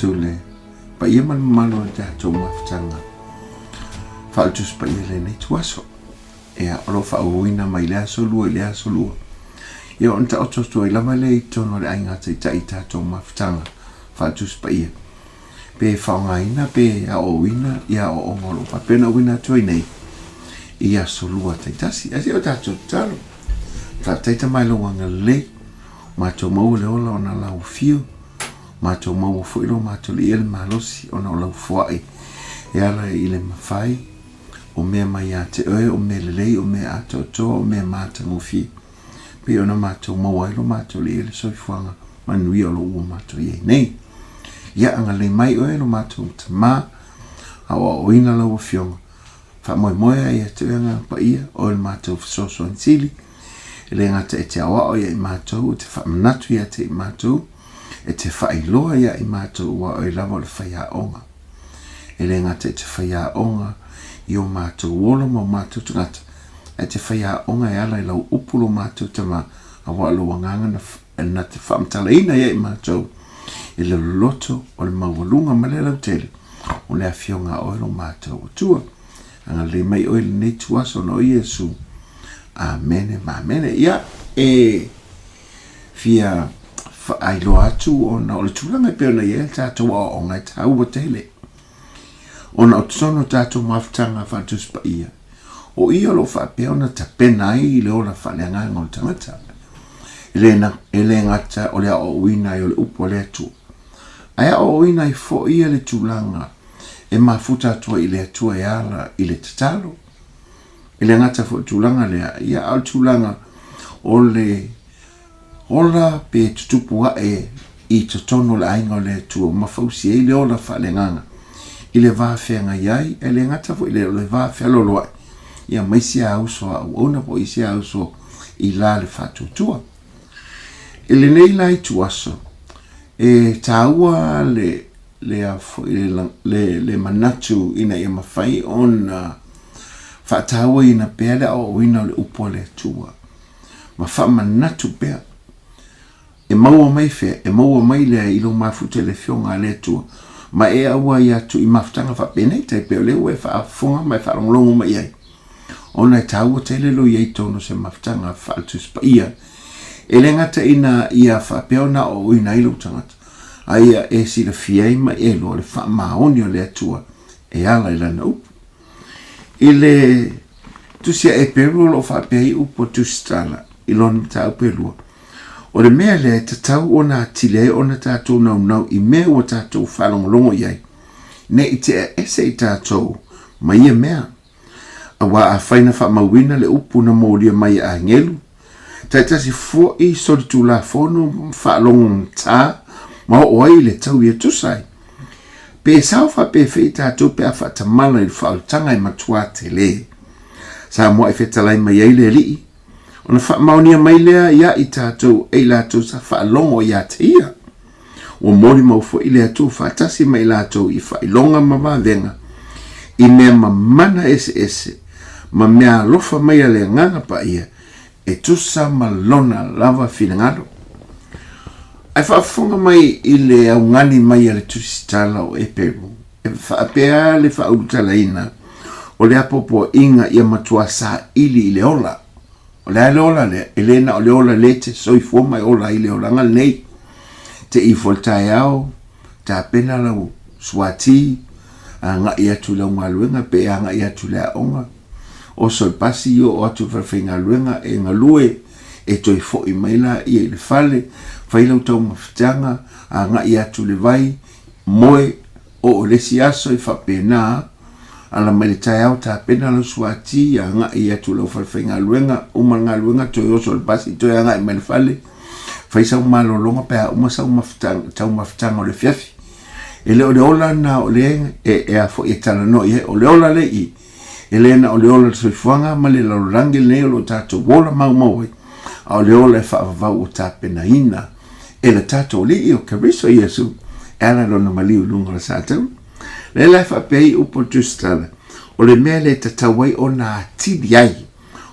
atu i le paia ma le mamalu o le tatou mafutaga faale-Tusi Paia i lenei ituaso. Ia, o lo o faaauauina mai le aso Lua i le aso Lua. Ia, ona taoto atu ai lava lea i totonu o le Aiga Taitai i tatou mafutaga faale-Tusi Paia, pe faaaogaina pe aoaoina ia aoaoga o lo o faapea ona auina atu ai nei i aso Lua taitasi. Ae se i o tatou tatalo. Faafetai Tama i lou agalelei, matou maua le ola ona lau afio, matou maua foi lo matou liia le malosi ona o lau foai e ala i le mafai o mea mai ia te oe, o mea lelei, o mea atoatoa, o mea matagofie, pei ona matou maua ai lo matou liia le soifuaga manuia o lo ua matou i ai nei. Ia agalelei mai oe lo matou Tama, aoaoina lau Afioga, Faamoemoe ai ia te oe Agaga Paia, oe le matou fesoasoani sili, e le gata e te aoao ia i matou, e te faamanatu ia te i matou, e te faailoa ia i matou aua oe lava o le faiaoga. E le gata e te faiaoga i o matou ola ma o matou tagata, ae te faiaoga e ala i lau upu lo matou Tama, aua o lou Agaga na, na te faamatalaina ia i matou i le loloto o le maualuga ma le lautele o le afioga a oe lo matou Atua. Agalelei mai oe i lenei ituaso ona o Iesu. Amene ma amene. Ia, e fia faailoa atu ona o le tulaga e pei ona i ai le tatou aoaoga e taua tele. Ona o totonu o tatou mafutaga faale-Tusi Paia, o ia o lo o faapea ona tapena ai le ola faaleagaga o le tagata. E le, e le gata o le aoaoina ai o le upu a le Atua, ae aoaoina ai foi ia le tulaga e mafuta atu ai i le Atua e ala i le tatalo. E le gata foi i le tulaga lea, ia a o le tulaga o le ola pe tutupu ae i totonu o le aiga o le Atua ma fausia ai le ola faaleagaga i le va feagai ai, e le gata foi i le, o le va fealoaloai, ia ma isi a uso a auauna po o isi a uso i la le faatuatua. I lenei la ituaso, e taua le, le, a foi, le, le, le manatu ina ia mafai ona faatauaina pea le aoaoina o le upu a le Atua ma faamanatu pea. E maua mai fea? E maua mai lea i lou mafuta i le Afioga a le Atua, ma e auai atu i mafutaga faapenei, tai pei o lea ua e faafofoga ma e faalogologo mai i ai, ona e taua tele lou i ai i totonu o se mafutaga faale-Tusi Paia. E le gata ina ia faapea ona aoaoina ai lou tagata, a ia e silafia ai ma e iloa le faamaoni o le Atua e ala i Lana upu. I le Tusi a Eperu o lo o faapea ai upu a Tusitala i lona mataupu e lua, O le mea lea e tatau ona atili ai ona tatou naunau i mea ua tatou faalogologo i ai, ne i tea ese i tatou ma ia mea. Aua afai na faamauina le upu na molia mai e agelu, taitasi foi solitulafono ma faalogogata ma oo ai i le tau ia tusa ai. Pe sao faapefea i tatou pe a faatamala i le faaolataga e matuā tele. Sa mua'i fetalai mai ai le Alii, ona faamaonia mai lea ia i tatou e i latou sa faalogo ia te ia. Ua molimau foi le Atua faatasi ma i latou i faailoga ma vavega, i mea mamana eseese, ma mea alofa mai a le Agaga Paia, e tusa ma Lona lava finagalo. Ae faafofoga mai i le augani mai a le Tusitala o Eperu, e faapea le faaulutalaina o le apoapoaiga ia matua saili i le ola. O le a le ola lea? E le na o le ola lea e te soifua ma e ola ai i le olaga lenei. Te ifo i le taeao, tapena lau suati, agai atu i lau galuega pe agai atu i le aoga, oso i le pasi, oo atu i le falefaigaluega, e galue, e toe foi mai laia i le fale, fai lau taumafataga, agai atu i le vai, moe, oo i le isi aso e faapena, ala mai le taeao tapena lau suati, agai atu i lau falefaigaluega, uma le galuega toe oso i le pasi toe agai mai le fale, fai sau malologa pe a uma sau taumafataga o le afiafi. E le o le ola lena o lea e, e a foi e talanoa i ai, o le ola lea i, e le na o le ola o le soifuaga ma le lalolagi lenei o lo o tatou ola maumau ai, a o le ola e faavavau ua tapenaina e le tatou Alii o Keriso Iesu e ala i lona maliu i luga o le sataua. Lea la e faapea ai upu a le Tusitala, o le mea lea e tatau ai ona atili ai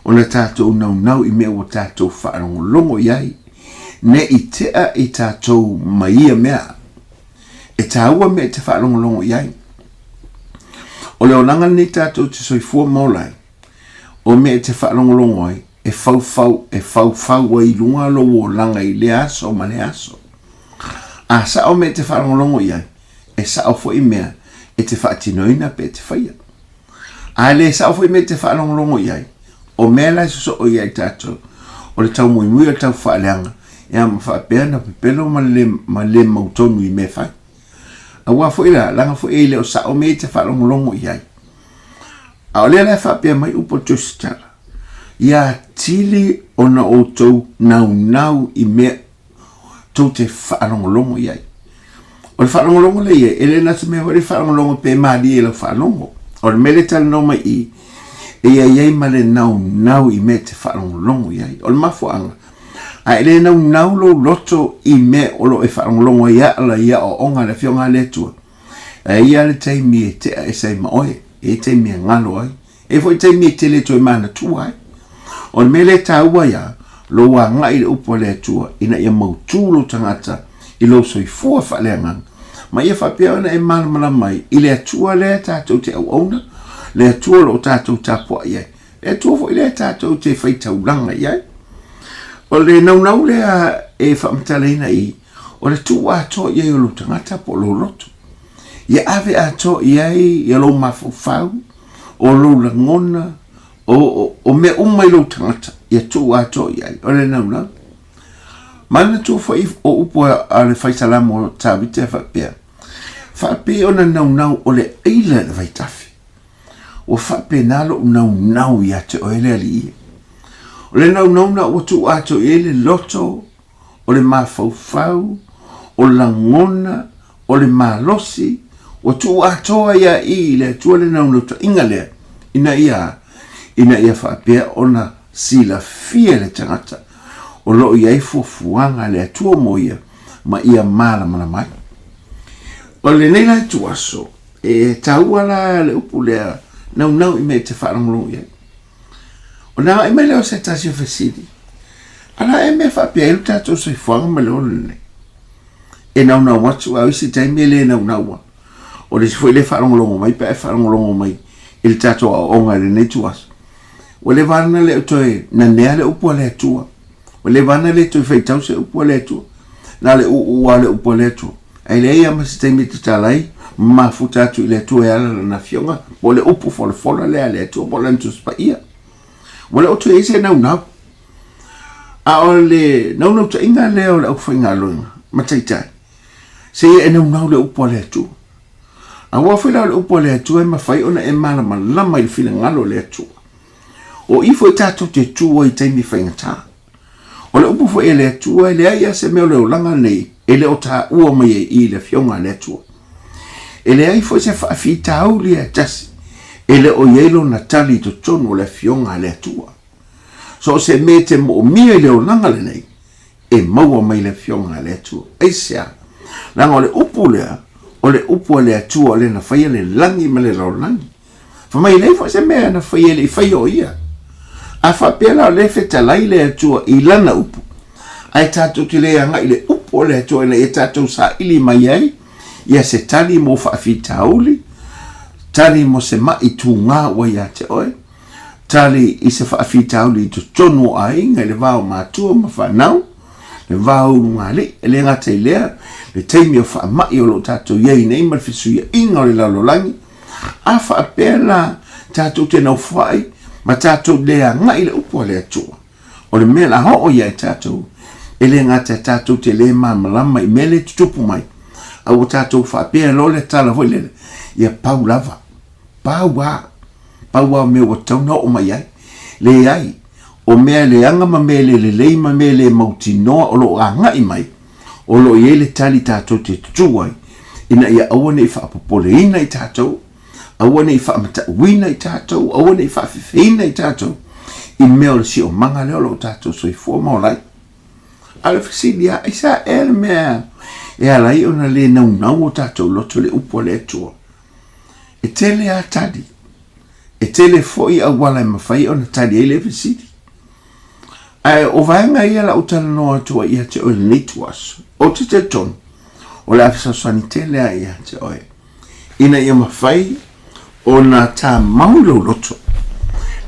ona tatou naunau i mea ua tatou faalogologo i ai, ne i tea i tatou ma ia mea. E tāua mea e te faalogologo i ai. O le olaga lenei tātou te soifua ma ola ai, o mea e te faalogologo ai, e faufau, e faufau ai i luga lou olaga i lea aso ma lea aso. A sao mea e te faalogologo i ai, e sao foi mea e te faatinoina pe e te faia. A le sao foi mea e te faalogologo i ai, o mea la e sosoo ia i tatou, o le taumoemoe o le taufaaleaga, ia ma faapea na pepelo ma le, ma le mautonu i mea fai. Aua foi la, laga foi e le o sao mea e te faalogologo i ai. A o lea la e faapea mai upu o Tusitala, ia atili ona outou naunau i mea tou te faalogologo i ai. O le faalogologo lea i ai, e le na se mea foi le faalogologo pe malie i lau faalogo. O le mea lea e talanoa mai i, e i ai ma le naunau i mea e te faalogologo i ai. O le mafuaaga, a e le naunau lou loto i mea o lo o e faalogologo ai e ala i aoaoga a le Afioga a le Atua, e i ai le taimi e tea ese ai ma oe, e i ai taimi e galo ai, E foi taimi e tele toe manatua ai. O le mea lea e taua ia, lou agai i le upu a le Atua ina ia mautū lou tagata i lou soifua faaleagaga, ma ia faapea ona e malamalama ai i le Atua lea tatou te auauna, le Atua o lo o tatou tapuai ai, le Atua foi lea tatou te faitaulaga i ai. O le naunau lea e faamatalaina i, o le tuu atoa i ai o lou tagata po o lou loto. Ia ave atoa i ai ia lou mafaufau, o lou lagona, o, o, o mea uma i lou tagata, ia tuu atoa i ai, o le naunau. Manatua foi o upu a le faisalamo o Tavita e faapea, faapei ona naunau o le aila i le vaitafe. Ua faapena lou naunau ia te oe le Alii e. O le naunau ua tuu atoa i ai le loto, o le mafaufau, o lagona, o le malosi, ua tuu atoa ia i le Atua le naunautaiga lea, ina ia, ina ia faapea ona silafia e le tagata o lo o i ai fuafuaga a le Atua mo ia, ma ia malamalama ai. O lenei la ituaso, e taua la le upu lea, naunau i mea e te faalogologo i ai. Ona agai mai lea o se tasi o fesili, A la e mea faapea ai lo tatou soifuaga ma le ola lenei? E naunau atu, a o isi taimi e le naunaua. O le isi foi le faalogologo mai pe a e faalogologo mai i le tatou aoaoga i lenei ituaso. Ua leva lava ona le o toe nanea le upu a le Atua. Ua leva lava ona le toe faitau se upu a le Atua. Na o le uu lava o le upu a le Atua. Ae leai lava ma se taimi e tatala ai ma mafuta atu i le Atua e ala lana afioga po o le upu folafola lea a le Atua po o lana Tusi Paia. Ua le o toe i ai se naunau. A o le naunautaiga lea o le aufaigaluega ma taitai, seia e naunau le upu a le Atua. Aua foi la o le upu a le Atua e mafai ona e malamalama i le finagalo o le Atua. O i foi tatou te tu ai i taimi faigata. O le upu foi a le Atua, e leai lava se mea o le olaga lenei e le o taua mai ai i le Afioga a le Atua. E leai foi se faafitauli e tasi e le o i ai lona tali i totonu o le Afioga a le Atua. So o se mea e te moomia i le olaga lenei, e maua mai le Afioga a le Atua. Aisea? Leaga o le upu lea, o le upu a le Atua o lea na faia le lagi ma le lalolagi. Fai mai, e leai foi se mea na faia e le i faia o ia. A faapea la o lea e fetalai le Atua i lana upu, ae tatou te le agai i le upu o le Atua ina ia tatou saili mai ai ia se tali mo faafitauli, tali mo se ma'i tugā ua ia te oe, tali i se faafitauli i totonu o aiga i le va o matua ma fanau, le va o ulugalii, e le gata i lea, le taimi o faamai o lo o tatou i ai nei ma le fesuiaiga o le lalolagi, A faapea la tatou te naufoai ma tatou le agai i le upu a le Atua, o le mea la oo ia i tatou, e le gata tatou te le malamalama i mea le tutupu mai, a ua tatou faapea loa le tala foi lele, ia pau lava, pau a, pau a o mea ua tatau ona oo mai ai. Leai, o mea leaga ma mea le lelei ma mea le mautinoa o lo o agai mai, O lo o i ai le tali tatou te tutū ai, ina ia aua ne i faapopoleina i tatou, aua ne i faamatauina i tatou, aua ne i faafefeina i tatou i mea o le siomaga lea o lo o tatou soifua ma ola ai. A o le fesili lava, aisea ea le mea e ala ai ona le naunau o tatou loto i le upu a le Atua? E tele lava tali, e tele foi auala e mafai ona tali ai lea fesili. Ae o vaega ia la ou talanoa atu ai ia te oe i lenei ituaso. Ou te talitonu, O le a fesoasoani tele lava ia te oe ina ia mafai ona tamau i lou loto.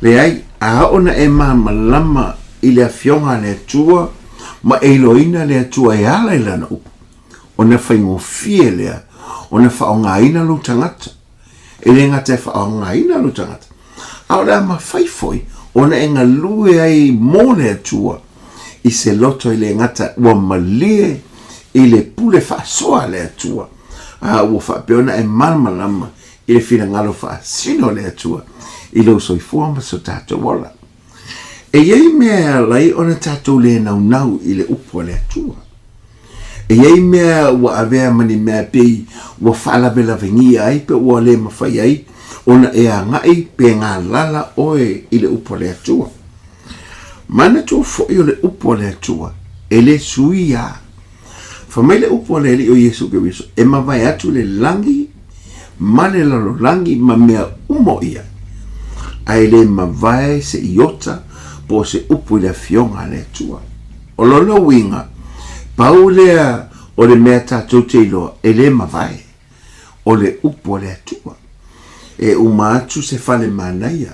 Leai, a oo ina e malamalama i le Afioga a le Atua ma e iloaina le Atua e ala i Lana upu, ona faigofie lea ona faaaogaina lou tagata. E le gata e faaaogaina lou tagata, a o le a mafai foi ona e galue ai mo le Atua i se loto e le gata ua malie i le pule faasoa a le Atua, a ua faapea ona e malamalama i le finagalo faasino o le Atua i lou soifua ma so tatou ola. E i ai mea e ala ai ona tatou le naunau i le upu a le Atua. E i ai mea ua avea ma ni mea pei ua faalavelavegia ai pe ua le mafai ai ona e agai pe galala oe i le upu a le Atua. Manatua foi o le upu a le Atua e le suia. Fai mai le upu a le Alii o Iesu Keriso, e mavae atu le lagi ma le lalolagi ma mea uma o i ai, ae le mavae se iota po o se upu i le Afioga a le Atua. O lona uiga, pau lea o le mea tatou te iloa e le mavae, o le upu a le Atua. E uma atu se fale manaia,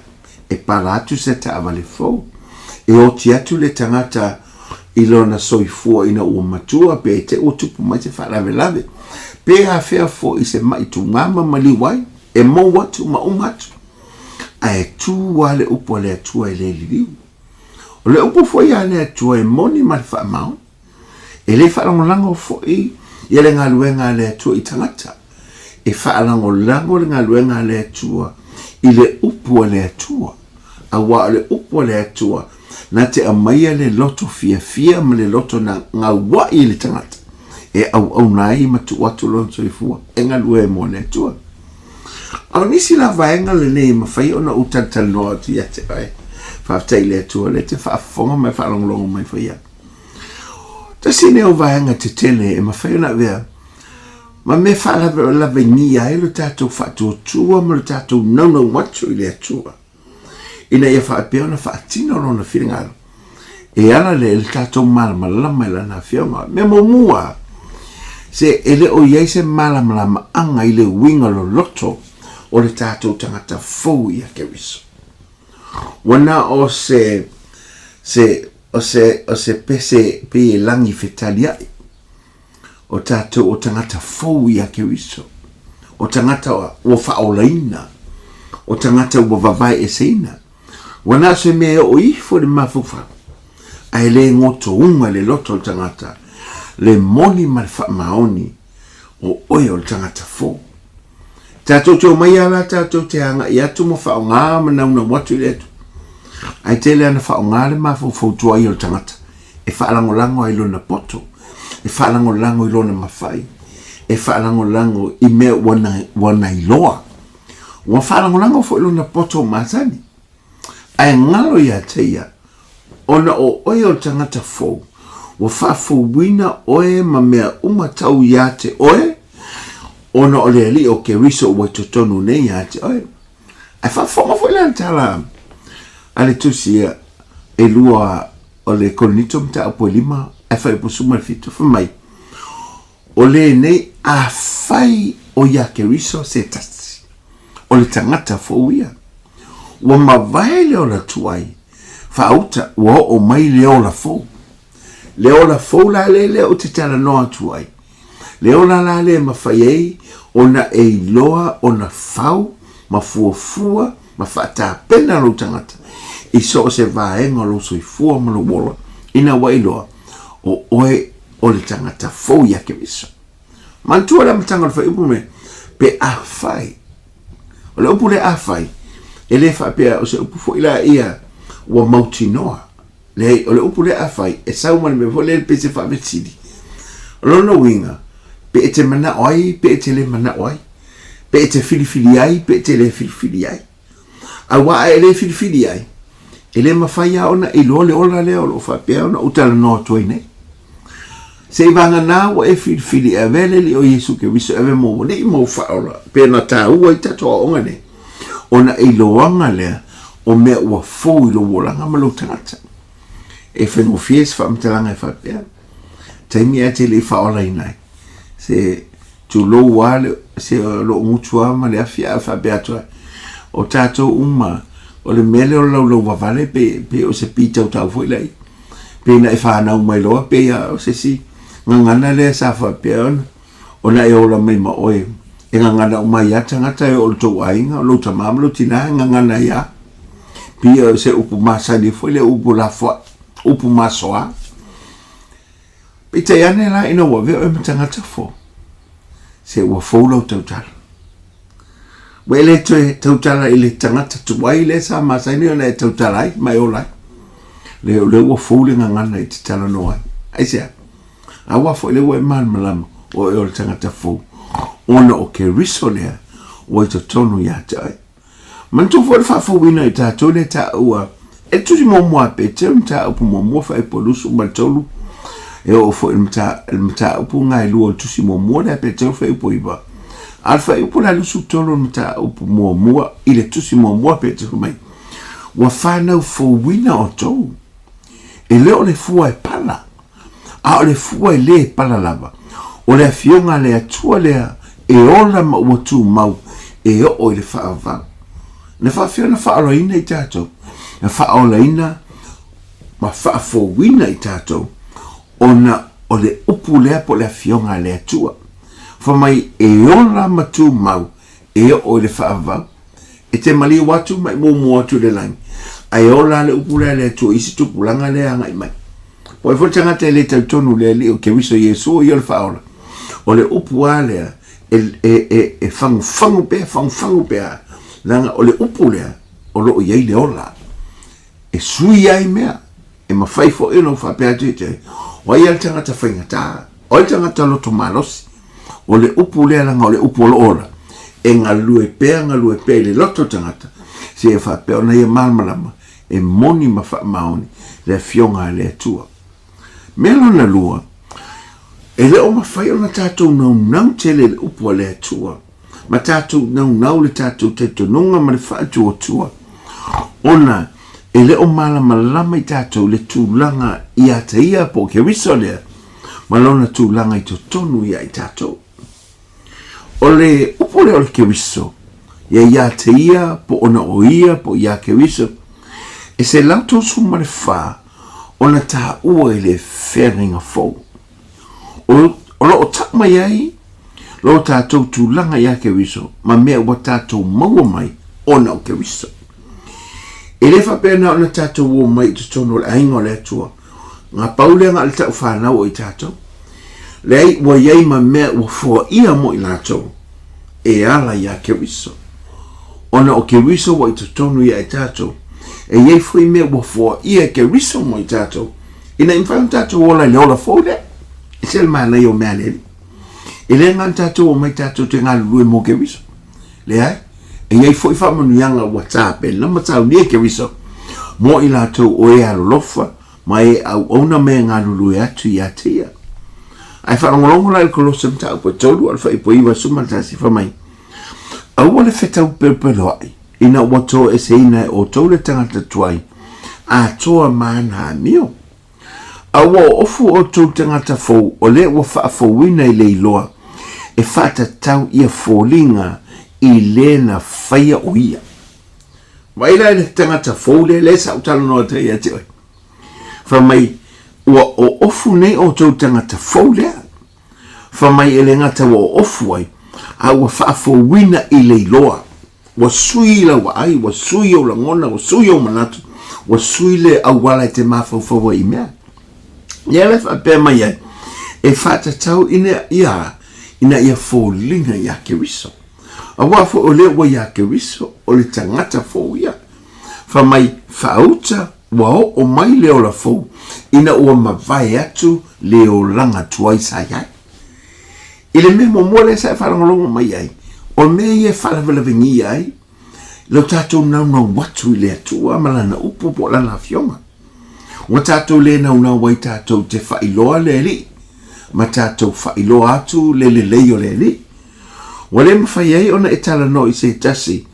e pala atu se taavale fou, e oti atu le tagata i lona soifua ina ua matua pe te ua tupu mai se faalavelave, pe afea foi se maʻi tugā ma maliu ai, e mou atu ma uma atu. Ae tu lava le upu a le Atua e le liliu. O le upu foi a le Atua e moni ma le faamaoni. E le faalagolago foi ia le galuega a le Atua i tagata. E faalagolago le galuega a le Atua i le upu a le Atua, auā o le upu a le Atua na te aumaia le loto fiafia ma le loto na gauaʻi i le tagata e auauna ai ma tuu atu lona soifua e galue mo le Atua. A o nisi la vaega lenei e mafai ona ou talatalanoa atu ia te oe. Faafetai i le Atua o lea e te faafofoga ma e faalogologo mai foi ia. Tasi lenei o vaega tetele e mafai ona avea ma mea faalavelavegia ai lo tatou faatuatua ma lo tatou naunau atu i le Atua ina ia faapea ona faatino lona finagalo e ala lea i le tatou malamalama i lana afioga. Mea muamua, se e le o i ai se malamalamaaga i le uiga loloto o le tatou tagata fou ia Keriso. Ua na o se, se, o se, o se pese pei e lagi fetaliai, o tatou o tagata fou ia Keriso, o tagata ua faaolaina, o tagata ua vavae eseina. Ua na o se mea e oo ifo i le mafaufau, ae le gotouga i le loto o le tagata, le moni ma le faamaoni o oe o le tagata fou. Tatou te omai lava la tatou te agai atu ma faaaoga ma naunau atu i le Atua. Ae tele ana faaaoga le mafaufau tuai o le tagata e faalagolago ai i lona poto, e faalagolago i lona mafai, e faalagolago i mea ua na, ua na iloa. Ua faalagolago foi lona poto masani. Ae galo ia te ia, ona o oe o le tagata fou, ua faafouina oe ma mea uma tau ia te oe, ona o le Alii o Keriso ua i totonu nei ia te oe. Ae faafofoga foi la le tala a le tusi ia e lua o le Korinito mataupu e 5 ae fuaiupu 17, fai mai, O lenei afai o ia Keriso se tasi, o le tagata fou ia. Ua mavae le ola tuai, faauta ua oo mai le ola fou. Le ola fou la lea lea ou te talanoa atu ai. Le ola la lea e mafai ai ona e iloa ona fau ma fuafua ma faatapena lou tagata i so o se vaega o lou soifua ma lou ola, ina ua iloa o oe o le tagata fou ia Keriso. Manatua le amataga o le fuaiupu me, pe afai. O le upu lea afai, e le faapea o se upu foi la ia ua mautinoa. Leai, o le upu lea afai, e sau ma le mea foi lea pei se faafesili. O lona uiga, pe e te manao ai, pe e te le manao ai, pe e te filifili ai, pe e te le filifili ai. Auā a e le filifili ai, e le mafai lava ona iloa le ola lea o lo o faapea ona ou talanoa atu ai nei. Se i vagana ua e filifili e avea le Alii o Iesu Keriso e ave mou alii ma ou faaola, pe na taua ai tatou aoaoga nei, ona e iloaga lea o mea ua fou i lou olaga ma lou tagata. E faigofie se faamatalaga e faapea, taimi ae te le i faaolaina ai. Se tulou lava le, se o lou gutu lava ma le afi ae faapea atu ai, o tatou uma, o le mea lea o le laulau vavale pe, pe o se pitautau foi laia. Pe na e fanau mai loa pe ia o se isi gagana lea sa faapea ona, ona e ola mai ma oe. E gagana uma ai lava tagata e oo i le tou aiga, o lou tama ma lou tina e gagana ai lava. Pei o se upu masani foi lea, upu lafoai, upu masoa. Peitai ane la ina ua avea oe ma tagata fou, se ua fou lau tautala. Ua e le toe tautala i le tagata tuai lea sa masani ona e tautala ai ma e ola ai. Le o lea ua fou le gagana i te talanoa ai. Aisea? Aua foi lea ua e malamalama o oe o le tagata fou, ona o Keriso lea ua i totonu ia te oe. Manatua foi le faafouina i tatou lea taua e le tusi muamua a Peteru, mataupu muamua faaipu 23, e oo foi i le mataupu gaelua o le tusi muamua lea a Peteru faaipu 9. A o le faaiupu la 23 o le mataupu muamua i le tusi muamua a Peteru mai, ua fanau fouina outou, e le o le fua e pala, a o le fua e lē pala lava, o le Afioga a le Atua lea e ola ma ua tumau e oo i le faavavau. Na faafefea ona faaolaina i tatou? Na faaolaina ma faafouina i tatou ona o le upu lea po o le Afioga a le Atua. Fai mai e ola ma tumau e oo i le faavavau. E te maliu atu ma e muamua atu i le lagi, ae ola le upu lea a le Atua i isi tupulaga lea e agai mai. Po o ai foi le tagata e le talitonu i le Alii o Keriso Iesu o ia o le Faaola, o le upu lava lea e, e, e, e fagufagu pea, fagufagu pea, leaga o le upu lea o lo o i ai le ola. E sui ai mea, e mafai foi ona ou faapea atu ia te oe, o ai lava le tagata faigata, o ai le tagata loto malosi, O le upu lea leaga o le upu o lo o ola, e galue pea, galue pea i le loto o le tagata, seia faapea ona ia malamalama e moni ma faamaoni le Afioga a le Atua. Mea lona lua, e le o mafai ona tatou naunau tele i le upu a le Atua, ma tatou naunau le tatou talitonuga ma le faatuatua, ona e le o malamalama i tatou le tulaga ia te ia po o Keriso lea, ma lona tulaga i totonu ia i tatou. O le upu lea o le Keriso, ia ia te ia, po ona o ia, po iā Keriso, e 134 ona taua i le feagaiga fou. O, o lo o tau mai ai lo tatou tulaga iā Keriso ma mea ua tatou maua mai ona o Keriso. E le faapea na ona tatou o mai i totonu o le aiga o le Atua, Nga pau lea nga le tau fanau o i tatou. Leai, ua iai ma mea ua foaia mo i latou e ala ia Keriso. Ona o Keriso ua i totonu ia i tatou, e iai foi mea ua foaia e Keriso mo i tatou, ina i mafai ona tatou ola i le ola fou lea. E se le manaia o mea a le Alii. E le nga na tatou omai tatou te galulue mo Keriso. Leai, e iai foi faamanuiaga ua tapena ma saunia e Keriso mo i latou o e alolofa ma e auauna me e galulue atu ia te ia. Ae faalogologo la i le Kolose mataupu e 3 a o le fuaiupu 91 fai mai, Aua le fetau pelopeloaʻi ina ua toeseina e outou le tagata tuai atoa ma ana amio. A ua oofu outou tagata fou o lea ua faafouina i le iloa e faatatau ia foliga i le na faia o ia. Vaai la i le tagata fou lea, lea sa ou talanoa atu ai ia te oe. Fai mai, ua oofu nei outou tagata fou lea. Fai mai e le gata ua oofu ai, a ua faafouina i le iloa. Ua sui lau vaai, ua sui ou lagona, ua sui ou manatu, ua sui le auala e te mafaufau ai i mea. Ia la e faapea mai ai, e faatatau ina ia, ina ia foliga iā Keriso. Aua foi o lea ua iā Keriso, o le tagata fou ia. Fai mai, faauta, ua oo mai le ola fou, ina ua mavae atu le olaga tuai sa i ai. I le mea muamua lea sa e faalogologo mai ai, o mea ia e faalavelavegia ai lo tatou naunau atu i le Atua ma Lana upu po o Lana Afioga. Ua tatou le naunau ai tatou te faailoa le Alii ma tatou faailoa atu le lelei o le Alii. Ua le mafai ai ona e talanoa i se tasi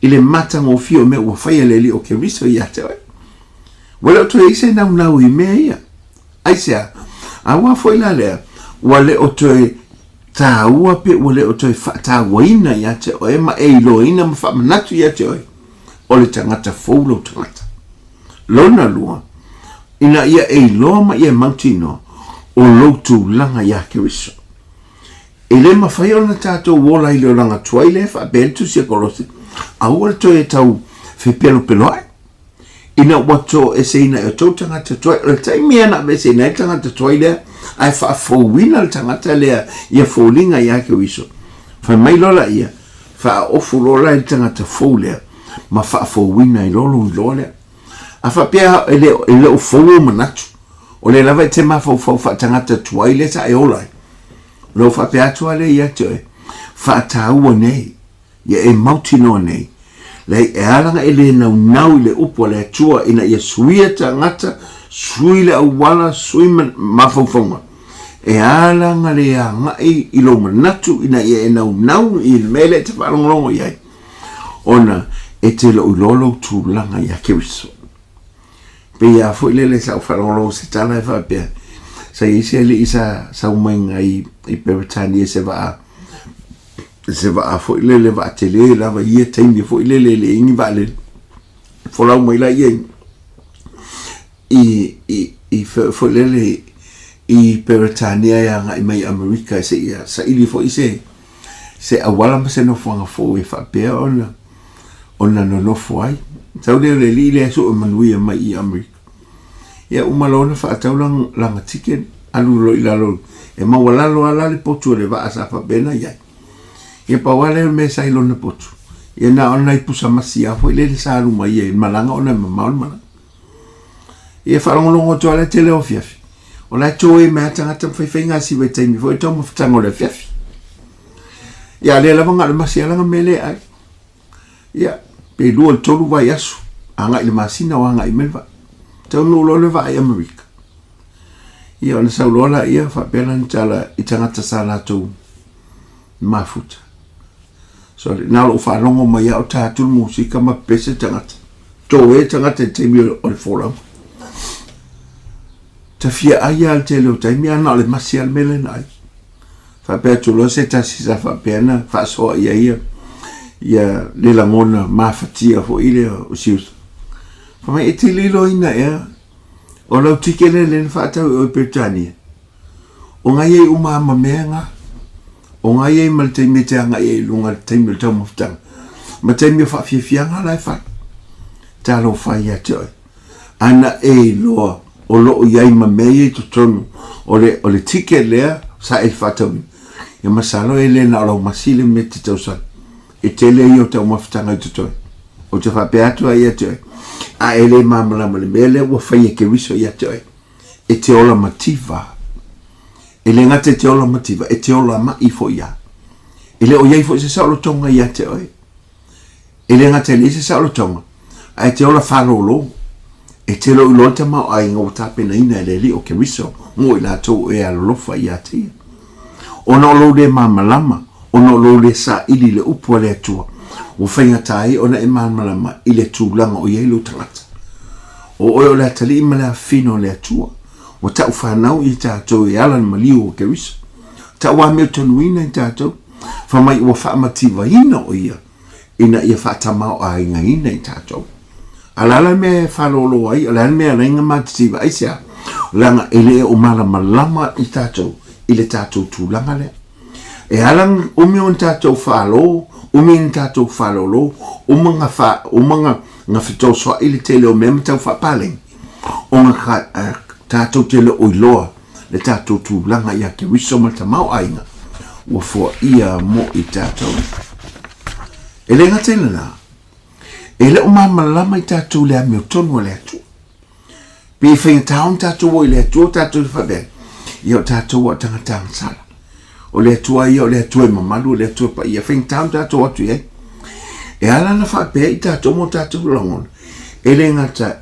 i le matagofie o mea ua faia e le Alii o Keriso ia te oe. Ua le o toe i ai se naunau i mea ia. Aisea? Aua foi la lea, ua le o toe Tāua pe ua le o toe faatauaina ia te oe ma e iloaina ma faamanatu ia te oe, o le tagata fou lou tagata. Lona lua, ina ia e iloa ma ia e mautinoa o lou tulaga iā Keriso. E le mafai ona tatou ola i le olaga tuai lea e faapea ai le Tusi a Kolose, aua le toe tau fepelopeloa'i. Ina ua toeseina e outou tagata tuai, o le taimi lava na aveeseina ai le tagata tuai lea, ae faafouina le tagata lea ia foliga ia Keriso, fai mai loa laia, faaofu loa la i le tagata fou lea, ma faafouina ai loa lou iloa lea. A faapea e le, e le o fou ou manatu, o lea lava e te mafaufau faatagata tuai lea sa e ola ai, ona ou faapea atu lava lea ia te oe, faataua nei, ia e mautinoa nei, leai, e ala ona e le naunau i le upu a le Atua ina ia suia tagata, sui le auala, sui mafaufauga, e ala ona le agai i lou manatu ina ia e naunau i le mea lea e te faalogologo i ai, ona e te le o iloa lou tulaga ia Keriso. Pei a foi lele sa ou faalogologo se tala e faapea, sa i ai se alii sa sau mai i, i Peretania se vaa se vaa foi lele vaa tele lava i ia taimi foi lele e leai ni vaalele. Folau mai la ia i, i, i foi lele i Peretania e agai mai i Amerika seia saili foi se, se auala ma se nofoaga fou e faapea ona, ona nonofo ai. Sau lea o le alii lea e sue manuia mai i Amerika. Ia uma loa ona faatau lana ticket, alu loa i lalo, e maualalo lava la le potu o le vaa sa faapena i ai. Ia pau lava lea o le mea sa i lona potu, ia na o nai pusa masi lava foi lele sa alu mai ai i le malaga ona e mamao le malaga. Ia faalogologo atu lava le tele o afiafi, o la e toe mai lava tagata ma faifai gasiva i taimi foi o taumafataga o le afiafi. Ia a lea lava na o le masi lava lana mea lea e ai. Ia, pe 2 i le 3 vaiaso, agai i le masina o agai mai le vaa. Taunuu loa le vaa i Amerika. Ia, ona sau loa laia faapea lana tala i tagata sa latou mafuta. Sorry, na o lou faalogo mai lava o ta atu le musika ma pepese tagata. Toe tagata i le taimi o le folauga. Ta fia ai lava i le tele o taimi, ae na o le masi lava le mea lea na ai. Faapea atu loa se tasi sa faapea ona faasoa i ai ia, ia le lagona mafatia foi lea o Siusa. Fai mai, e te liloina ea o lau tike lea lea na faatau i oe i Peretania? O ngai ai uma lava ma mea na. O ngai ai ma le taimi e te agai ai i luga i le taimi o le taumafataga. Ma taimi o faafiafiaga la e fai. Talofa ia te oe. Ana e iloa o lo o i ai ma mea ia i totonu o le, o le ticket lea sa e faatauina. Ia masalo e le na o lau masi le mea te tausala. E tele ia o taumafataga i totonu. Ou te faapea atu ai ia te oe, a e le malamalama i le mea lea ua fai e Keriso ia te oe, e te ola mativa. E le gata e te ola mativa, e te ola ma'i foi ia. E le o i ai foi se saolotoga ia te oe. E le gata e leai se saolotoga, ae te ola fālōlō. E te le o iloa le tamaoaiga ua tapenaina e le Alii o Keriso mo i latou e alolofa ia te ia. Ona o lou le malamalama, ona o lou le saili i le upu a le Atua, ua faigata ai ona e malamalama i le tulaga o i ai lou tagata. O oe o le atalii ma le afafine o le Atua, ua tau fanau i tatou e ala i le maliu o Keriso. Tau āmiotonuina i tatou, fai mai ua faamativaina o ia ina ia faatamaoaigaina i tatou. A o le a la le mea e faalōlō ai, o le a le mea e ala ai ona matitiva? Aisea? Leaga e le o malamalama i tatou i le tatou tulaga lea. E ala ona umi ona tatou falo, umi ona tatou faalōlō, uma ona fa, uma ona, ona fetosoa'i le tele o mea ma tau faapaleni, ona ka, tatou te le o iloa le tatou tulaga ia Keriso ma le tamaoaiga ua foaia mo i tatou. E le gata i lena, e le o malamalama i tatou le amiotonu a le Atua. Pe i faigata ona tatou o i le Atua, tatou te faapea, ia o tatou ua o tagata agasala. O le Atua ia, o le Atua e mamalu, o le Atua e paia, faigata ona tatou o atu i ai. E ala ona faapea i tatou ma o tatou lagona, e le gata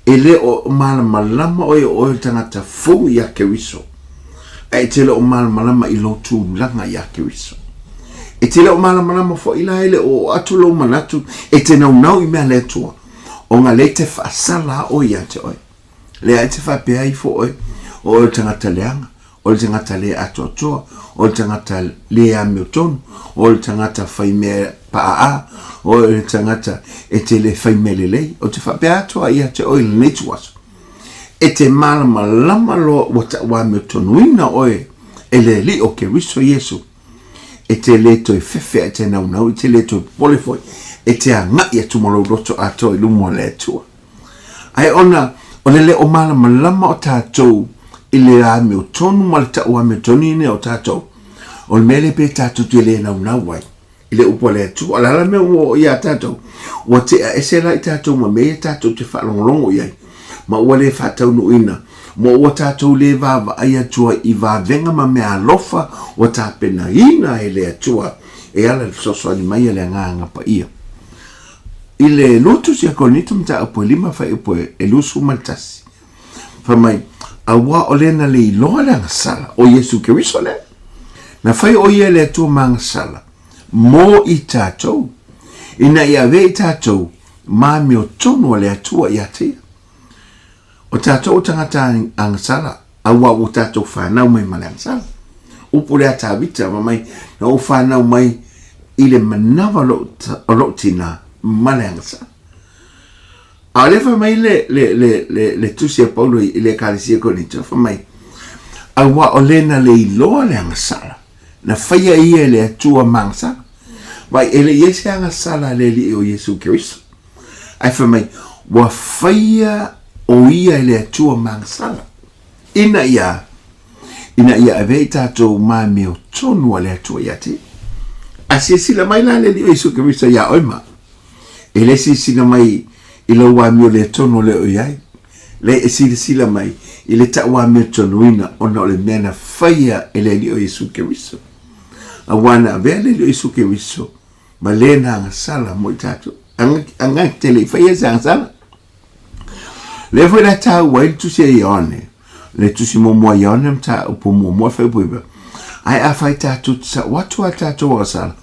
E le o malamalama oe o oe o le tagata fou iā Keriso, a e te le o malamalama i lou tulaga iā Keriso. E te le o malamalama foi la e le o oo atu lou manatu e te naunau i mea a le Atua, ona lea e te faasala a oe ia te oe. Lea e te faapea ifo oe, o oe o le tagata leaga. O le tagata le atoatoa, o le tagata le amiotonu, o le tagata fai mea paaa, o le tagata e te le fai mea lelei. Ou te faapea atu ai ia te oe i lenei ituaso, e te malamalama loa ua tauamiotonuina oe e le Alii o Keriso Iesu, e te le toe fefe a e te naunau, e te le toe popole foi, e te agai atu ma lou loto atoa i luma o le Atua. Ae ona o le le o malamalama o tatou i le amiotonu ma le tau amiotonu o tatou, o le mea lea pe tatou te le naunau ai i le upu a le Atua. O le a la le mea ua oo ia tatou? Ua tea ese la i tatou ma mea ia tatou te faalogologo i ai, ma ua le faataunuuina, ma ua tatou le vaavaai atu ai i vavega ma mea alofa ua tapenaina e le Atua e ala i le fesoasoani mai a le Agaga Paia. I le lua tusi a Korinito mataupu e 5 fuaiupu e 21, fai mai, Auā o le na le iloa le agasala, o Iesu Keriso lea, na fai o ia e le Atua ma agasala mo i tatou, ina ia avea i tatou ma amiotonu a le Atua ia te ia. O tatou o tagata agasala, auā ua tatou fanau mai ma le agasala. Upu lea a Tavita, fai mai, na ou fanau mai i le manawa o lou tinā ma le agasala. A o lea fai mai le, le, le, le, le tusi a Paulo i le Ekalesia Korinito, fai mai, auā o le na le iloa le agasala, na faia ia e le Atua ma agasala. Vai, e le i ai se agasala a le Alii o Iesu Keriso. Ae fai mai, ua faia o ia e le Atua ma agasala. Ina ia, ina ia avea i tatou ma amiotonu a le Atua ia te. A silasila mai la le Alii o Iesu Keriso iā oe ma. E le silasila mai i lou amio le tonu o le o i ai. Le e silasila mai i le tau amiotonuina ona o le mea na faia e le Alii o Iesu Keriso. Auā na avea le Alii o Iesu Keriso ma le na agasala mo i tatou. Anga te le i faia se agasala. Lea foi la taua ai le tusi a Ioane, le tusi muamua a Ioane mataupu muamua fuaiupu 9, Ae afai tatou te tau atu a tatou agasala,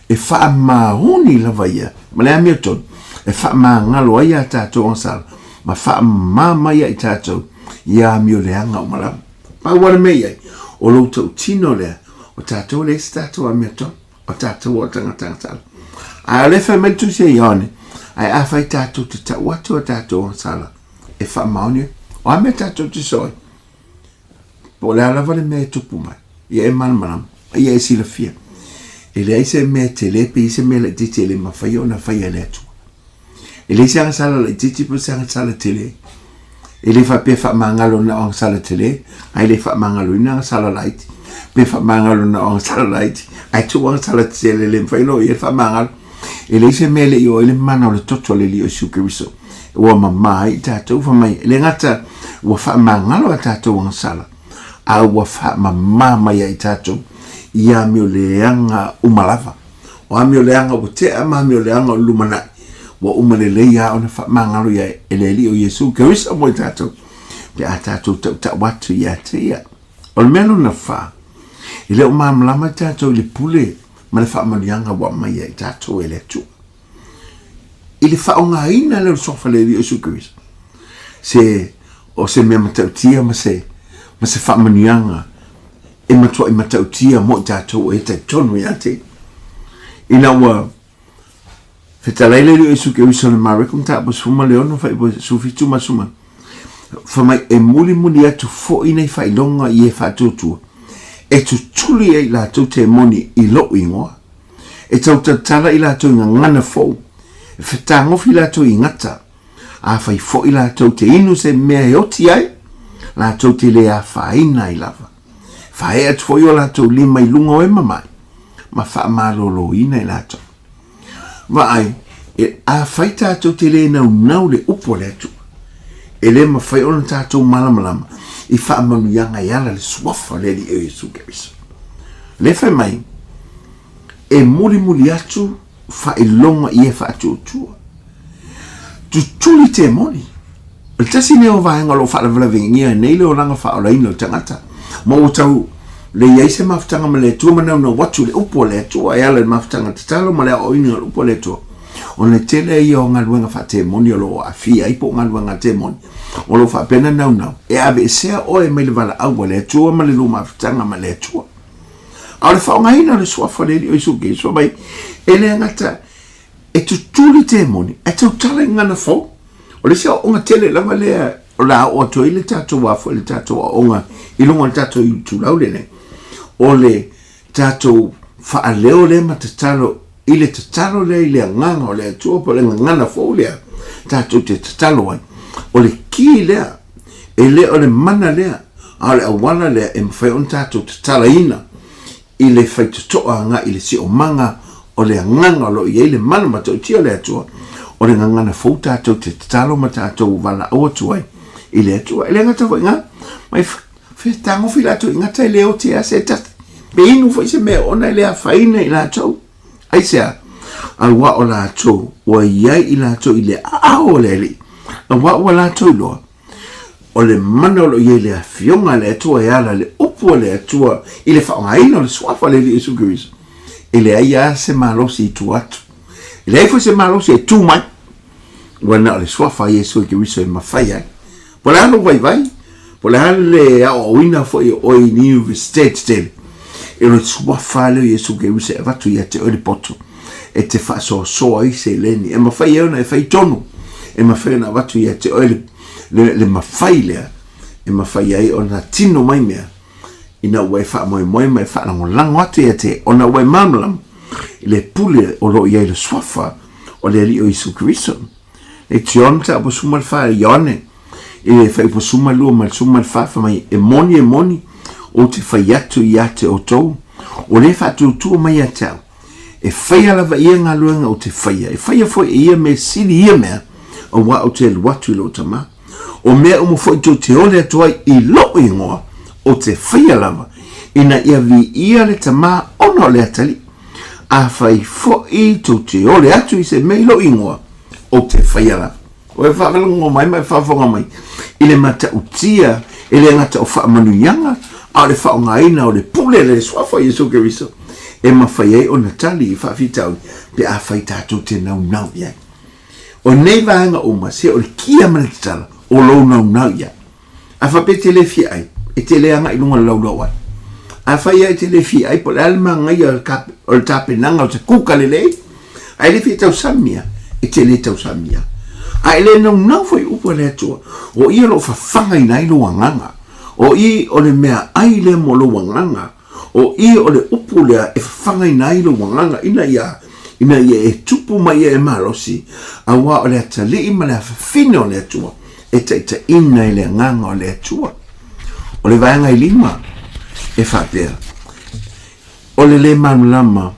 e faamaoni lava ia ma le amiotonu, e faamagalo ai a tatou agasala, ma faamama mai ai tatou i amioleaga uma lava. Pau lava le mea i ai, o lou tautino lea, o tatou e leai se tatou amiotonu. O tatou o tagata agasala. Ae o lea fai mai le tusi a Ioane, ae afai tatou te tau atu a tatou agasala e faamaoni ai, o a mea tatou te soa ai? Po o le a lava le mea e tupu mai, ia e malamalama, ia e silafia. E leai se mea tele pe i ai se mea laitiiti e le mafai ona faia e le Atua. E leai se agasala laitiiti po o se agasala tele. E le faapea faamagalo na o agasala tele, ae le faamagaloina agasala laiti. Pe faamagalo na o agasala laiti, ae tuu agasala tetele le mafai loa i ai le faamagalo. E leai se mea e le i oo ai le mana o le toto a le Alii o Iesu Keriso ua mama ai i tatou. Fai mai, e le gata ua faamagalo a tatou agasala, a ua faamama mai ai i tatou i amioleaga uma lava. O amioleaga ua tea ma amioleaga o le lumanai, ua uma lelei lava ona faamagalo ia e le Alii o Iesu Keriso mo i tatou, pe a tatou tautau atu ia te ia. O le mea lona fa, e le o malamalama i tatou i le pule ma le faamanuiaga ua aumai ia i tatou e le Atua. I le faaaogaina lea o le suafa o le Alii o Iesu Keriso, se o se mea matautia ma se, ma se faamanuiaga e matuai matautia mo i tatou o e talitonu ia te ia. Ina ua fetalai le Alii o Iesu Keriso i le Mareko mataupu 16 fuaiupu 17 ma 18, fai mai e mulimuli atu foi nei faailoga i e faatuatua, e tutuli ai latou temoni i lou igoa, e tautatala i latou i gagana fou, e fetagofi latou i gata, Afai foi latou te inu se mea e oti ai, latou te le afaina ai lava. Fae atu foi o latou lima i luga o e mamae, ma faamaloloina i latou. Vaai, e, afai tatou te le naunau le upu a le Atua, e le mafai ona tatou malamalama i faamanuiaga e ala le suafa o le Alii o Iesu Keriso. Le fai mai, e mulimuli atu faailoga i e faatuatua. Tutuli temoni. O le tasi lenei o vaega o lo o faalavelavegia nei le olaga faaolaina o le tagata, ma ua tau le i ai se mafutaga ma le Atua ma naunau atu i le upu a le Atua e ala i le mafutaga tatalo ma le aoaoina o le upu a le Atua. Ona e tele ia o galuega faatemoni o lo o aafia ai po o galuega a temoni o lo o faapea ona naunau e aveesea oe mai le valaau a le Atua ma le lua mafutaga ma le Atua. A o le faaaogaina o le Suafa o le Alii o Iesu Keriso mai, e le gata e tutuli temoni, ae tautala i gagana fou. O le isi aoaoga tele lava lea o le a oo atu ai le tatou a foi le tatou aoga i luga o le tatou itulau lenei, o le tatou faaleo lea ma tatalo i le tatalo lea i le agaga o le Atua po o le gagana fou lea tatou te tatalo ai. O le ki lea, e le o le mana lea, a o le auala lea e mafai ona tatou tatalaina i le faitotoa agai i le siomaga o le agaga o lo o i ai le mana matautia o le Atua, o le gagana fou tatou te tatalo ma tatou valaau atu ai i le Atua. E le gata foi i ga, mai fetagofi latou i gata e le oti lava se tasi, pe inu foi se mea ona e le afaina i latou. Aisea? Aua o latou ua i ai i latou i le aao o le Alii, aua ua latou iloa, o le mana o lo o i ai le Afioga a le Atua e ala i le upu a le Atua i le faaaogaina o le Suafa o le Alii Iesu Keriso, e leai lava se malosi i tua atu. E leai foi se malosi e tu mai, ua na o le Suafa a Iesu Keriso e mafai ai. Po o le a lou vaivai, po o le a le aoaoina foi o oe i ni Universite tetele, e o le Suafa lea o Iesu Keriso e avatu ia te oe le poto e te faasoasoa ai seleni, e mafai ai ona e fai tonu, e mafai ona avatu ia te oe le, le, le mafai lea, e mafai ai ona tino mai mea, ina ua e faamoemoe ma e faalagolago atu ia te, ona ua e malamalama i le pule o lo o i ai le Suafa o le Alii o Iesu Keriso. E John mataupu 14, Ioane, i le fuaiupu 12 ma le 14, fai mai, E moni, e moni, ou te fai atu ia te outou, o le faatuatua mai ia te au, e faia lava ia galuega ou te faia, e faia foi e ia mea sili ia mea, auā ou te alu atu i lou Tama. O mea uma foi tou te ole atu ai i lou igoa, ou te faia lava, ina ia viia le Tama ona o le atalii. Afai foi tou te ole atu i se mea i lou igoa, ou te faia lava. Ua e faalogo mai ma e faafofoga mai i le matautia e le gata o faamanuiaga, a o le faaaogaina o le pule le Suafa o Iesu Keriso e mafai ai ona tali i faafitauli pe afai tatou te naunau i ai. O nei vaega uma, se o le kia ma le tatala o lou naunau i ai. A faapea e te le fia ai, e te le agai i luga o le laulau ai. Afai lava e te le fia ai, po o le a le manaia o le tapenaga o se kuka lelei, a e le fia tausamia, e te le tausamia. A e le naunau foi i upu a le Atua, o ia o lo o fafagaina ai lou agaga. O i o le mea ai lea mo lou agaga. O i o le upu lea e fafagaina ai lou agaga ina ia, ina ia e tupu mai ia e malosi, auā o le atalii ma le afafine o le Atua e taitaiina i le agaga o le Atua. O le vaega e lima e faapea, o le le malamalama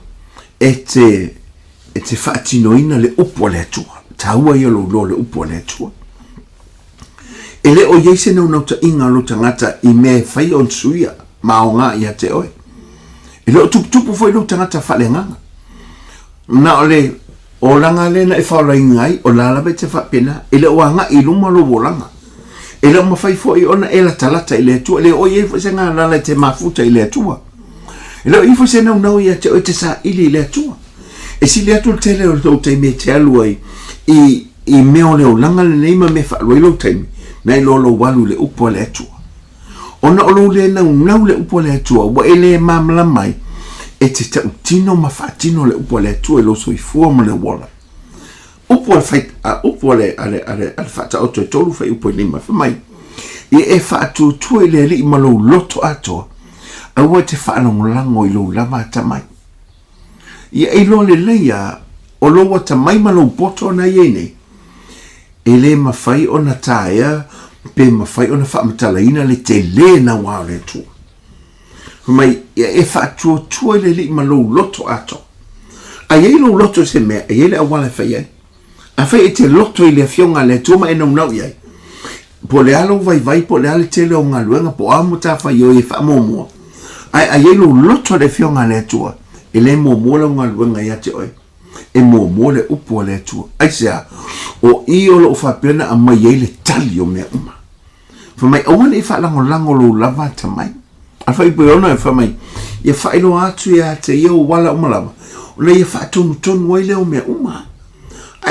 e te, e te faatinoina le upu a le Atua. Taua ia o lou iloa o le upu a le Atua. E le o i ai se naunautaiga o lou tagata i mea e fai ona suia ma aoga ia te oe. E le o tuputupu foi lou tagata faaleagaga. Na o le olaga lea na e faolaina ai, o la lava e te faapena. E le o agai i luma lou olaga. E le o mafai foi ona e latalata i le Atua. E le o i ai foi se galala e te mafuta i le Atua. E le o i ai foi se naunau ia te oe e te saili i le Atua. E sili atu le tele o lou taimi e te alu ai i i mea o le olaga lenei ma mea e faaalu ai lou taimi, nai lo lou alu i le upu a le Atua. Ona o lou le naunau i le upu a le Atua, ua e le malamalama ai, e te tautino ma faatino le upu a le Atua i lou soifua ma lou ola. Upu a le fai, a upu a le, a le, a le, a le Faataoto e tolu fuaiupu e lima, fai mai, Ia e faatuatua i le Alii ma lou loto atoa, aua e te faalagolago i lou lava atamai. Ia iloa lelei a o lou atamai ma lou poto na i ai nei, e le mafai ona taea pe mafai ona faamatalaina le tele nauā o le Atua. Fai mai, ia e faatuatua i le Alii ma lou loto atoa. A i ai lou loto i se mea, e i ai le auala e fai ai. Afai e te loto i le Afioga a le Atua ma e naunau i ai, po o le a lou vaivai, po o le a le tele o galuega, po o a matafaioi e faamuamua, ae a i ai lou loto i le Afioga a le Atua, e le muamua lau galuega ia te oe, e muamua le upu a le Atua. Aisea? O i o lo o faapea ona aumai ai le tali o mea uma. Fai mai, aua ne i faalagolago lou lava atamai. A fai pei ona e fai mai, ia faailoa atu ia te ia ou ala uma lava, ona ia faatonutonu ai lea o mea uma.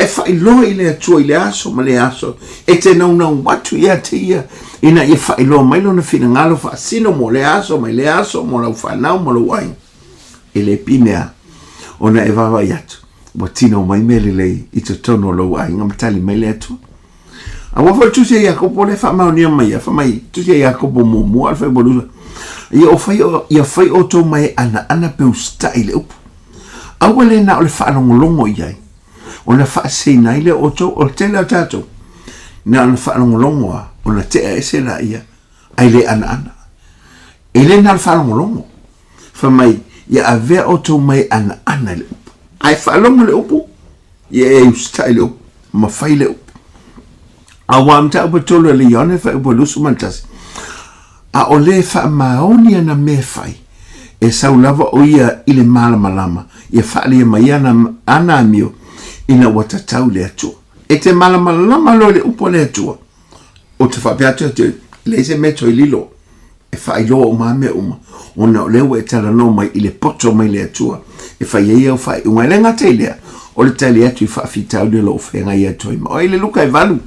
A e faailoa i le Atua i le aso ma le aso, e te naunau atu ia te ia, ina ia faailoa mai lona finagalo faasino mo lea aso mai lea aso, mo lau fanau ma lou aiga. E le pine a, ona e vaavaai atu, ua tino mai mea lelei i totonu o lou aiga ma tali mai le Atua. Aua foi le tusi a Iakopo lea e faamaonia mai ia, fai mai, tusi a Iakopo muamua, le fuaiupu 2, ia o fai, ia fai outou ma e anaana pe usitai i le upu. Aua le na o le faalogologo i ai, ona faaseseina ai lea o outou, o le tele o tatou, na ona faalogologo lava, ona tea ese laia, ae le anaana. E le na o le faalogologo. Fai mai, ia avea outou ma e anaana i le upu. Ae faalogo le upu, ia e usitai le upu, ma fai le upu. Aua mataupu e 3 e le Ioane fuaiupu 21, a o le faamaoni ana mea e fai, e sau lava o ia i le malamalama, ia faaalia mai ana, ana amio, ina ua tatau i le Atua. E te malamalama loa i le upu a le Atua, ou te faapea atu ia te oe, e leai se mea toe lilo e faailoa uma lava mea uma, ona o lea ua e talanoa mai i le poto mai le Atua e fai ai au faaiuga. E le gata i lea, o le tali atu i faafitauli o lo o feagai atu ai ma oe. I le Luka e 8,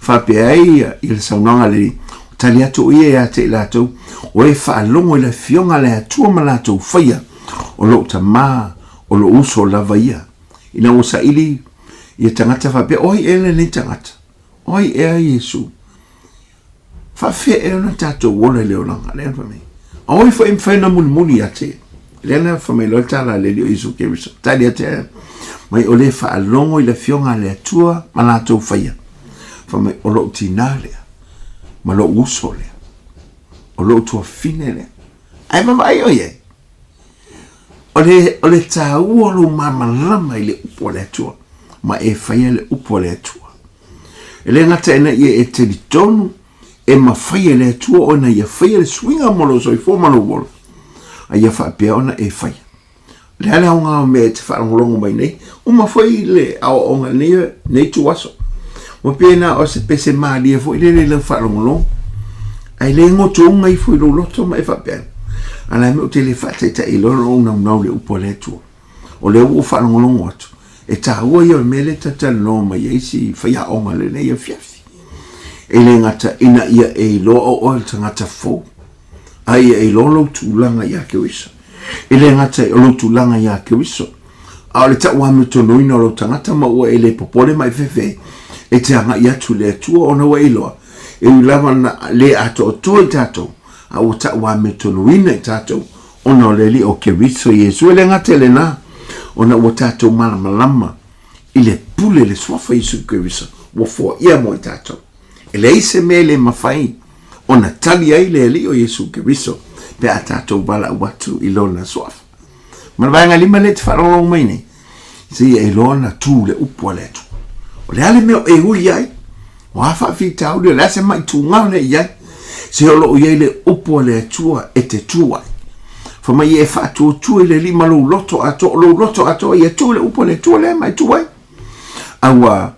faapea ai ia le saunoaga a le Alii, tali atu o ia ia te i latou, o e faalogo i le afioga a le Atua ma latou faia, o lou tama, o lou uso lava ia. Ina ua saili ia tagata faapea, o ai ea lenei tagata? O ai ea Iesu? Faafefea ea ona tatou ola i le olaga? Lea na fai mai. A o ai foi e mafai ona mulimuli ia te ia? Lea na fai mai loa le tala a le Alii o Iesu Keriso. Tali atu ia mai o le faalogo i le afioga a le Atua ma latou faia. Fai mai o lou tinā lea, ma lou uso lea, o lou tuafafine lea. Ae vaavaai oe i ai. O le, o le taua o lou malamalama i le upu a le Atua, ma e faia le upu a le Atua. E le gata ina ia e talitonu e mafai e le Atua ona ia faia le suiga mo lou soifua ma lou ola, a ia faapea ona e faia. O le a le aoga o mea e te faalogologo mai nei, uma foi le aoaoga i lenei, lenei ituaso. Ua pei na o se pese malie foi lele i lau faalogologo, ae le gotouga ifo i lou loto ma e faapea, a la e mea ou te le faataitai loa lou naunau i le upu a le Atua. O lea ua ou faalogologo atu, e taua ia o le mea lea e talatalanoa mai ai si faiaoga i lenei afiafi. E le gata ina ia e iloa o oe o le tagata fou, a ia e iloa lou tulaga ia Keriso. E le gata o lou tulaga ia Keriso, a o le tauamiotonuina o lou tagata ma ua e le popole ma e fefe e te agai atu i le Atua ona ua e iloa, e ui lava na le atoatoa i tatou, a ua tauamiotonuina i tatou ona o le Alii o Keriso Iesu. E le gata i lena, ona ua tatou malamalama i le pule le Suafa Iesu Keriso ua foaia mo i tatou. E leai se mea e le mafai ona tali ai le Alii o Iesu Keriso pe a tatou valaau atu i Lona Suafa. Ma le vaega lima lea e te faalogologo mai nei, seia e iloa ona tu le upu a le Atua. O le a le mea o e ui ai? O a faafitauli, o le a se mai tuga o lea i ai? Se o lo o i ai le upu a le Atua e te tu ai. Fai mai e faatuatua i le Alii ma lou loto atoa, o lou loto atoa ia tu i le upu a le Atua lea ma e tu ai. Aua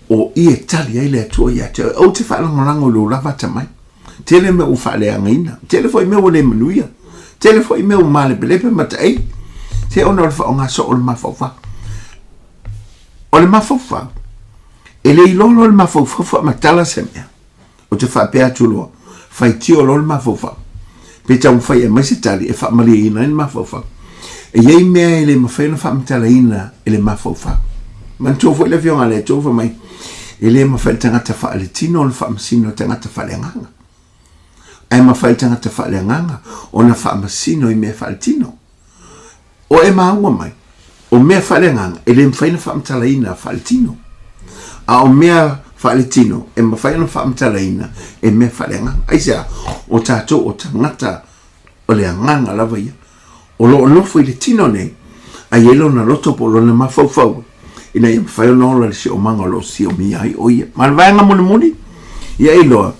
o i e tali ai le Atua ia te oe. Ou te faalagolago i lou lava atamai. Tele mea ua faaleagaina, tele foi mea ua le manuia, tele foi mea ua malepelepe ma taei, se ona o le faaaoga soo o le mafaufau. O le mafaufau, e le iloa loa le mafaufau faamatala se mea. Ou te faapea atu loa, faitio loa le mafaufau. Pe taumafai e aumai se tali e faamalieina ai le mafaufau. E i ai mea e le mafai ona faamatalaina e le mafaufau. Manatua foi le Afioga a le Atua fai mai, e le mafai le tagata faaletino ona faamasino i le tagata faaleagaga. Ae mafai le tagata faaleagaga ona faamasino i mea faaletino. O e maua mai, o mea faaleagaga e le mafai ona faamatalaina faaletino, a o mea faaletino e mafai ona faamatalaina e mea faaleagaga. Aisea? O tatou o tagata o le agaga lava ia, o lo o nofo i le tino nei, a i ai lona loto po o lona mafaufau ina ia mafai ona ola i le siomaga o lo o siomia ai o ia. Ma le vaega mulimuli, ia iloa,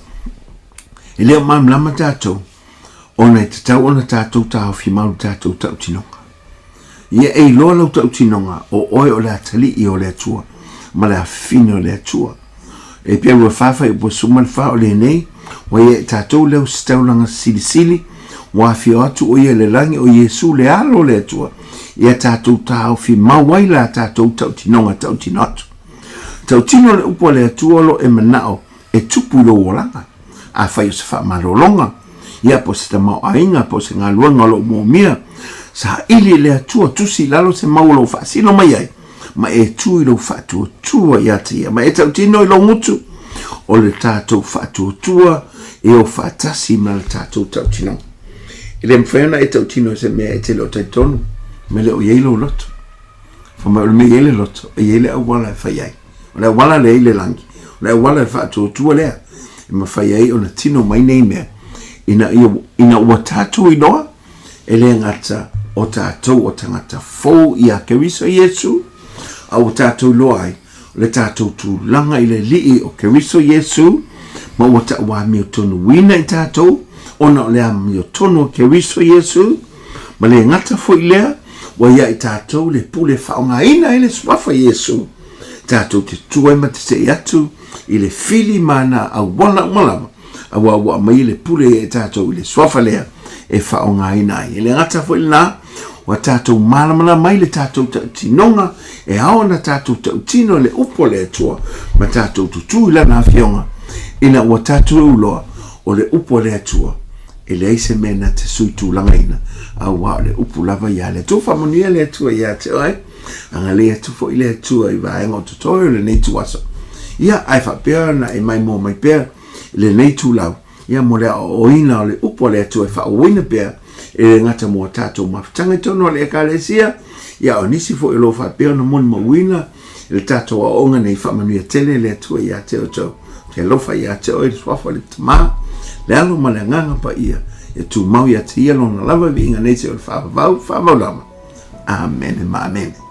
e le o malamalama tatou ona e tatau ona tatou taofi mau le tatou tautinoga. Ia e iloa lau tautinoga o oe o le atalii o le Atua ma le afafine o le Atua. E pei ua fafai ua suma le fa o lenei, ua ia e tatou leo se taulaga silisili, ua afio atu o ia i le lagi o Iesu le Alo o le Atua, ia tatou taofi mau ai la tatou tautinoga tautino atu. Tautino le upu a le Atua o lo o e manao e tupu i lou olaga. Afai o se faamalologa, ia po o se tamaoaiga, po o se galuega o lo o moomia, saili i le Atua, tusi i lalo se mau o lo o faasino mai ai, ma e tu i lou faatuatua ia te ia, ma e tautino i lou gutu, o le tatou faatuatua e o faatasi ma le tatou tautinoga. E le mafai ona e tautino i se mea e te le o talitonu, ma e le o i ai lou loto. Fai mai o le mea e i ai le loto, e i ai le auala e fai ai. O le auala lea i le lagi, o le auala e faatuatua lea, e mafai ai ona tino mai nei mea, ina, ia, ina ua tatou iloa, e le gata o tatou o tagata fou ia Keriso Iesu, a ua tatou iloa ai o le tatou tulaga i le Alii o Keriso Iesu, ma ua tauamiotonuina i tatou, ona o le amiotonu o Keriso Iesu, ma le gata foi lea, ua ia i tatou le pule faaaogaina ai le Suafa Iesu, tatou te tu ai ma te seʻi atu i le fili ma ana auala uma lava, aua ua aumai le pule ia i tatou i le Suafa lea e faaaogaina ai. E le gata foi lena, ua tatou malamalama ai le tatou tautinoga e ao ona tatou tautino le upu a le Atua ma tatou tutū i Lana Afioga, ina ua tatou iloa o le upu a le Atua e leai se mea na te sui tulagaina, aua o le upu lava ia le Atua. Faamanuia le Atua ia te oe, agalelei atu foi le Atua i vaega o totoe o lenei ituaso. Ia, ae faapea ona e maimoa mai pea i lenei itulau, ia mo le aoaoina o le upu a le Atua e faaauauina pea, e le gata mo a tatou mafutaga i totonu o le Ekalesia, ia a o nisi foi o lo o faapea ona molimauina i le tatou aoaoga nei, faamanuia tele le Atua ia te outou. Ou te alofa ia te oe i le suafa o le Tama, le Alo ma le Agaga Paia, ia tumau ia te ia lona lava viiga nei seia o le faavavau, faavavau lava. Amene ma amene.